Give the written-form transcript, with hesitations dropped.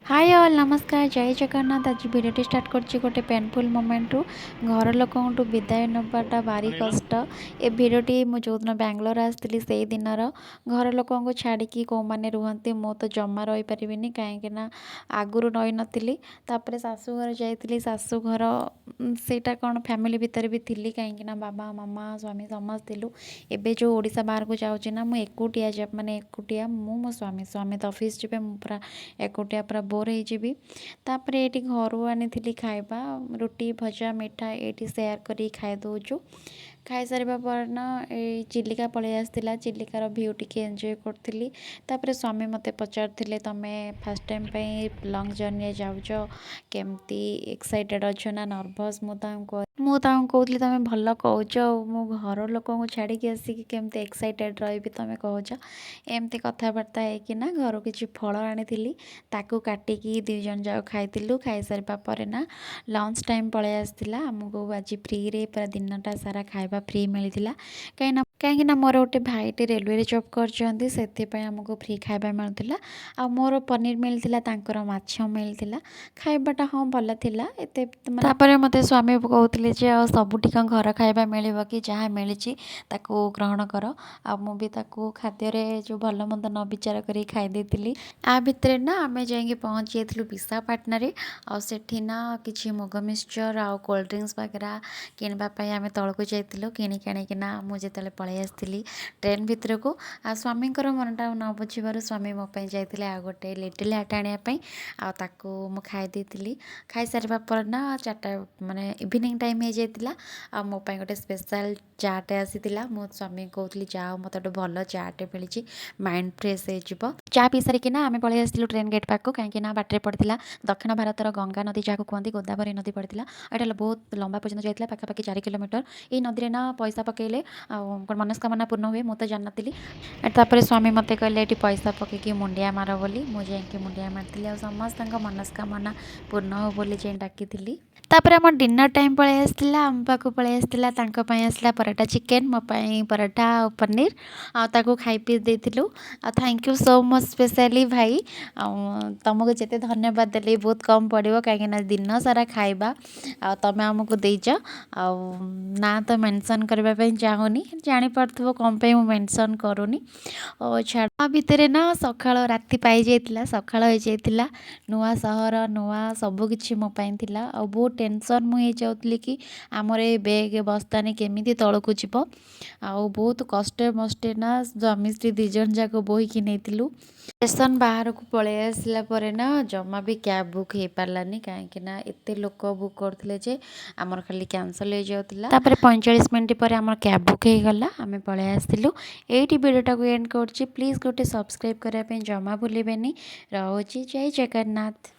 High all, ନମସ୍କାର, ଜୟ ଜଗନ୍ନାଥ। ଆଜି ଭିଡ଼ିଓଟି ଷ୍ଟାର୍ଟ କରୁଛି ଗୋଟେ ପେନଫୁଲ୍ ମୋମେଣ୍ଟରୁ। ଘର ଲୋକଙ୍କଠୁ ବିଦାୟ ନେବାଟା ଭାରି କଷ୍ଟ। ଏ ଭିଡ଼ିଓଟି ମୁଁ ଯେଉଁଦିନ ବାଙ୍ଗଲୋର ଆସିଥିଲି, ସେଇ ଦିନର। ଘର ଲୋକଙ୍କୁ ଛାଡ଼ିକି କେଉଁମାନେ ରୁହନ୍ତି, ମୁଁ ତ ଜମା ରହିପାରିବିନି, କାହିଁକି ନା ଆଗରୁ ରହିନଥିଲି। ତାପରେ ଶାଶୁଘର ଯାଇଥିଲି। ଶାଶୁଘର ସେଇଟା କ'ଣ, ଫ୍ୟାମିଲି ଭିତରେ ବି ଥିଲି, କାହିଁକିନା ବାବା, ମାମା, ସ୍ୱାମୀ ସମସ୍ତେ ଥିଲୁ। ଏବେ ଯେଉଁ ଓଡ଼ିଶା ବାହାରକୁ ଯାଉଛି ନା, ମୁଁ ଏକୁଟିଆ, ମାନେ ଏକୁଟିଆ ମୁଁ, ମୋ ସ୍ୱାମୀ। ସ୍ୱାମୀ ତ ଅଫିସ୍ ଯିବେ, ମୁଁ ପୁରା ଏକୁଟିଆ, ପୁରା ବୋର୍ ହେଇଯିବି। ତାପରେ ଏଇଠି ଘରୁ ଆଣିଥିଲି ଖାଇବା, ରୁଟି, ଭଜା, ମିଠା। ଏଇଠି ସେୟାର କରିକି ଖାଇଦେଉଛୁ। ଖାଇସାରିବା ପରେ ନା ଏଇ ଚିଲିକା ପଳେଇ ଆସିଥିଲା। ଚିଲିକାର ଭ୍ୟୁ ଟିକେ ଏନ୍ଜୟ କରୁଥିଲି। ତାପରେ ସ୍ୱାମୀ ମୋତେ ପଚାରୁଥିଲେ, "ତୁମେ ଫାର୍ଷ୍ଟ ଟାଇମ୍ ପାଇଁ ଲଙ୍ଗ୍ ଜର୍ଣ୍ଣିରେ ଯାଉଛ, କେମିତି ଏକ୍ସାଇଟେଡ଼୍ ଅଛ ନା ନର୍ଭସ୍?" ମୁଁ ତାଙ୍କୁ କହୁଥିଲି, "ତୁମେ ଭଲ କହୁଛ ଆଉ ମୁଁ ଘର ଲୋକଙ୍କୁ ଛାଡ଼ିକି ଆସିକି କେମିତି ଏକ୍ସାଇଟେଡ଼୍ ରହିବି ତୁମେ କହୁଛ?" ଏମିତି କଥାବାର୍ତ୍ତା ହେଇକିନା ଘରୁ କିଛି ଫଳ ଆଣିଥିଲି, ତାକୁ କାଟିକି ଦୁଇ ଜଣ ଯାକ ଖାଇଥିଲୁ। ଖାଇସାରିବା ପରେ ନା ଲଞ୍ଚ ଟାଇମ୍ ପଳେଇ ଆସିଥିଲା। ଆମକୁ ଆଜି ଫ୍ରିରେ ପୁରା ଦିନଟା ସାରା ଖାଇବା ଫ୍ରି ମିଳିଥିଲା, କାହିଁକିନା ମୋର ଗୋଟେ ଭାଇଟେ ରେଲୱେରେ ଜବ୍ କରିଛନ୍ତି, ସେଥିପାଇଁ ଆମକୁ ଫ୍ରି ଖାଇବା ମିଳୁଥିଲା। ଆଉ ମୋର ପନିର ମିଳିଥିଲା, ତାଙ୍କର ମାଛ ମିଳିଥିଲା। ଖାଇବାଟା ହଁ ଭଲ ଥିଲା ଏତେ। ତାପରେ ମୋତେ ସ୍ୱାମୀ କହୁଥିଲେ ଯେ ଆଉ ସବୁଠି କ'ଣ ଘର ଖାଇବା ମିଳିବ କି? ଯାହା ମିଳିଛି ତାକୁ ଗ୍ରହଣ କର। ଆଉ ମୁଁ ବି ତାକୁ ଖାଦ୍ୟରେ ଯେଉଁ ଭଲ ମନ୍ଦ ନ ବିଚାର କରି ଖାଇ ଦେଇଥିଲି। ଆ ଭିତରେ ନା ଆମେ ଯାଇକି ପହଞ୍ଚି ଯାଇଥିଲୁ ବିଶାଖାପାଟଣାରେ। ଆଉ ସେଠି ନା କିଛି ମୁଗ ମିକ୍ସଚର୍ ଆଉ କୋଲ୍ଡ ଡ୍ରିଙ୍କସ୍ ବଗେରା କିଣିବା ପାଇଁ ଆମେ ତଳକୁ ଯାଇଥିଲୁ। କିଣିକି ଆଣିକିନା ମୁଁ ଯେତେବେଳେ ପଳେଇ ଆସିଥିଲି ଟ୍ରେନ୍ ଭିତରକୁ, ଆଉ ସ୍ୱାମୀଙ୍କର ମନଟା ନ ବୁଝିବାରୁ ସ୍ୱାମୀ ମୋ ପାଇଁ ଯାଇଥିଲେ ଆଉ ଗୋଟେ ଲିଟିଲ୍ ହାର୍ଟ ଆଣିବା ପାଇଁ। ଆଉ ତାକୁ ମୁଁ ଖାଇ ଦେଇଥିଲି। ଖାଇସାରିବା ପରେ ନା 4ଟା, ମାନେ ଇଭିନିଂ ଟାଇମ୍ ହେଇଯାଇଥିଲା। ଆଉ ମୋ ପାଇଁ ଗୋଟେ ସ୍ପେଶାଲ୍ ଚାଟେ ଆସିଥିଲା। ମୁଁ ସ୍ୱାମୀଙ୍କୁ କହୁଥିଲି, "ଯାହା ହଉ, ମୋତେ ଗୋଟେ ଭଲ ଚାଟେ ମିଳିଛି, ମାଇଣ୍ଡ ଫ୍ରେଶ୍ ହେଇଯିବ।" ଚା ପିଇ ସାରିକିନା ଆମେ ପଳେଇ ଆସିଥିଲୁ ଟ୍ରେନ୍ ଗେଟ୍ ପାଖକୁ, କାହିଁକି ନା ବାଟରେ ପଡ଼ିଥିଲା ଦକ୍ଷିଣ ଭାରତର ଗଙ୍ଗା ନଦୀ, ଯାହାକୁ କୁହନ୍ତି ଗୋଦାବରୀ ନଦୀ ପଡ଼ିଥିଲା। ଆଉ ଏଇଟା ବହୁତ ଲମ୍ବା ପର୍ଯ୍ୟନ୍ତ ଯାଇଥିଲା, ପାଖାପାଖି 4 କିଲୋମିଟର। ଏଇ ନଦୀରେ ନା ପଇସା ପକେଇଲେ ଆଉ କ'ଣ ମନସ୍କାମନା ପୂର୍ଣ୍ଣ ହୁଏ। ମୁଁ ତ ଜାଣିନଥିଲି। ତାପରେ ସ୍ୱାମୀ ମୋତେ କହିଲେ, ଏଠି ପଇସା ପକେଇକି ମୁଣ୍ଡିଆ ମାର ବୋଲି। ମୁଁ ଯାଇକି ମୁଣ୍ଡିଆ ମାରିଥିଲି ଆଉ ସମସ୍ତଙ୍କ ମନସ୍କାମନା ପୂର୍ଣ୍ଣ ହଉ ବୋଲି ଯାଇ ଡାକିଥିଲି। ତାପରେ ଆମ ଡିନର୍ ଟାଇମ୍ ପଳେଇ ଆସିଥିଲା, ଆମ ପାଖକୁ ପଳେଇ ଆସିଥିଲା। ତାଙ୍କ ପାଇଁ ଆସିଲା ପରଟା ଚିକେନ୍, ମୋ ପାଇଁ ପରଟା ଆଉ ପନିର। ଆଉ ତାକୁ ଖାଇ ପିଇ ଦେଇଥିଲୁ। ଆଉ thank you so much specially ଭାଇ। ଆଉ ତୁମକୁ ଯେତେ ଧନ୍ୟବାଦ ଦେଲେ ବହୁତ କମ୍ ପଡ଼ିବ, କାହିଁକିନା ଦିନ ସାରା ଖାଇବା ଆଉ ତୁମେ ଆମକୁ ଦେଇଛ। ଆଉ ନାଁ ତ ମେନସନ୍ କରିବା ପାଇଁ ଚାହୁଁନି, ଜାଣିପାରୁଥିବ କ'ଣ ପାଇଁ ମୁଁ ମେନସନ୍ କରୁନି। ଓ ଛାଡ଼। ଆ ଭିତରେ ନା ସକାଳ, ରାତି ପାଇଯାଇଥିଲା, ସକାଳ ହେଇଯାଇଥିଲା। ନୂଆ ସହର, ନୂଆ ସବୁକିଛି ମୋ ପାଇଁ ଥିଲା। ଆଉ ବହୁତ ଟେନସନ୍ ମୁଁ ହେଇଯାଉଥିଲି କି ଆମର ଏ ବେଗ୍ ବସ୍ତାନି କେମିତି ତଳକୁ ଯିବ। ଆଉ ବହୁତ କଷ୍ଟେ ମଷ୍ଟେ ନା ସ୍ୱାମୀ ସ୍ତ୍ରୀ ଦୁଇ ଜଣ ଯାକ ବୋହିକି ନେଇଥିଲୁ। ଷ୍ଟେସନ୍ ବାହାରକୁ ପଳେଇ ଆସିଲା ପରେ ନା ଜମା ବି କ୍ୟାବ୍ ବୁକ୍ ହେଇପାରିଲାନି, କାହିଁକି ନା ଏତେ ଲୋକ ବୁକ୍ କରୁଥିଲେ ଯେ ଆମର ଖାଲି କ୍ୟାନସଲ୍ ହେଇଯାଉଥିଲା। ତାପରେ 45 ମିନିଟ୍ ପରେ ଆମର କ୍ୟାବ୍ ବୁକ୍ ହେଇଗଲା, ଆମେ ପଳେଇ ଆସିଥିଲୁ। ଏଇଠି ଭିଡ଼ିଓଟାକୁ ଏଣ୍ଡ କରୁଛି। ପ୍ଲିଜ୍ ଗୋଟେ ସବସ୍କ୍ରାଇବ୍ କରିବା ପାଇଁ ଜମା ଭୁଲିବେନି। ରହୁଛି, ଜୟ ଜଗନ୍ନାଥ।